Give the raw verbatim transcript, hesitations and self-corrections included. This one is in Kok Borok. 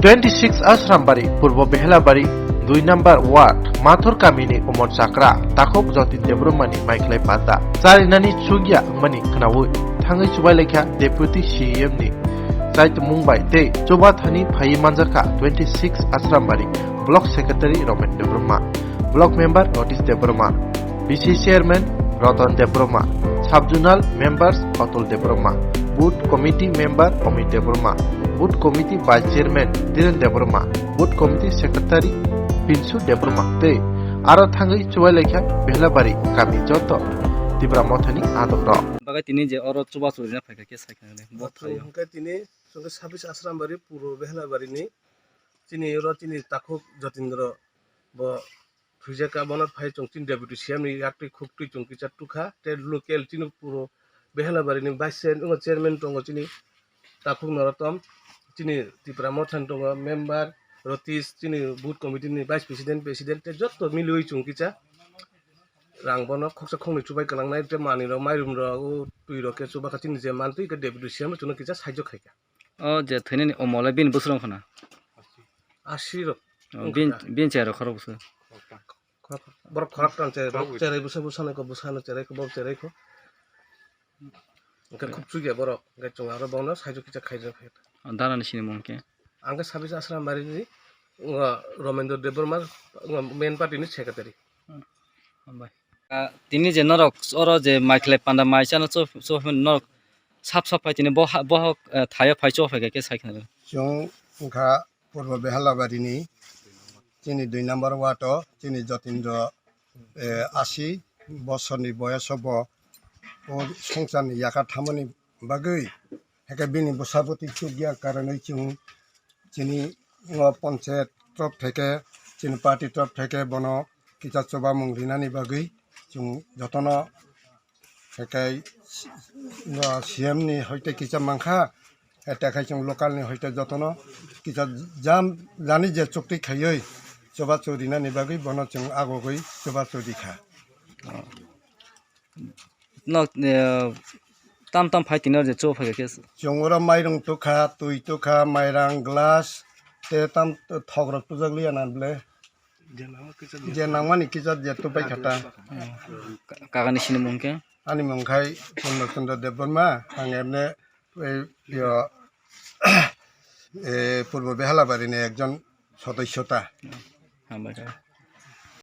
Twenty six Asrambari, Purbo Behelabari, dui number ward, Mathur kamini Umon Chakra, Takhuk Jotin Debbarmani maikhlai panda. Charinani chukya wngmani khnaui, thangwi chubai laikha Deputy C E M ni chaitumung bai tei chubathani phaiwi manjakha twenty six Asrambari, Block Secretary Romen Debbarma, Block Member Rotis Debbarma, B C Chairman Roton Debbarma, Sub-Zonal Members Atul Debbarma, Booth Committee Member Amit Debbarma, Booth Committee Vice Chairman Dhiren Debbarma, Booth Committee Secretary Pinsu Debbarma tei aro thangwi chubai laikha Behelabari kami joto Tipra Mothani adongrok. Bagai tini je oro chubachu rina phaikha khe saikha le bo Achu thaio. Hwnkhe tini chwngkhe sabis Asrambari puro Behelabarini chini oro chini takhuk Jotindra bo thwijak, abono phai chwng chini deputy C M ni yaktwi khuktwi chwng kisa tukha, tei local chini puro Behelabarini vice chair-, wngo chairman tongo chini takhuk Narotom, chini Tipra Motha ni tongo member Rotis, chini booth committee ni vice president, president tei jotto miliwi chwng kisa rang bono khoksa khoknwi chubai kwlangnai tei manwi rok mairum rok o twi rok khe chubakha chini je mantwi khe deputy C M no chwngno kisa sahajyo khaikha. O je thwinani omole bini bwswrwng khna. Asi rok. O, bin, bin chai rok khorok bwswk. Khorok, borok khorok tang chai rok, cherai bwsa bwsa nai ko bwsa no cherai ko borok cherai ko. Hwnkhe khuk chukya borok, hwnkhe chwng aro bono sahajyo kisa khaijak khe. O, dana ni sinimung khe? Ang khe sabis Asrambari ni, o, Romendra Debbarma, o, main party ni secretary. Hambai. Ah, tini je norok oro je maikhlai panda mai chano cho, cho norok sap sap phai tini bo ha, bo hok, eh, thaio phai cho phai khe sai khna. Chwng wngkha Purbo Behalabarini chini dui number ward o chini Jotindra, eh, asi bosorni boyoso bo o songcharni yakar thamani bagwi, hake bini bwsabwtwi chukya karonwi chwng chini o panchayat torop theke, chini party torop theke bono kisa chubamung rinani bagwi chwng jotono hake, o, C M ni hoite kisa mankha, hete khai chwng local ni hoite jotono kisa jam jani je chukti khaiwi chubachu rinani bagwi bono chwng agogwi chubachu rikha. Nok, eh, tam tam phai tini je cho phai khe. Chwng oro mairung tukha, twi tukha, mairang, glass, te tam thok rok tujak liya na ble. Je nangmani kisa je tupai khata. Ka-, kagani sinimung khe? Ani mung khai Purno Chandra Debbarma, ang emne ei, yo, eh, Purbo Behalabarini ekjon sodossota. Hambai kha.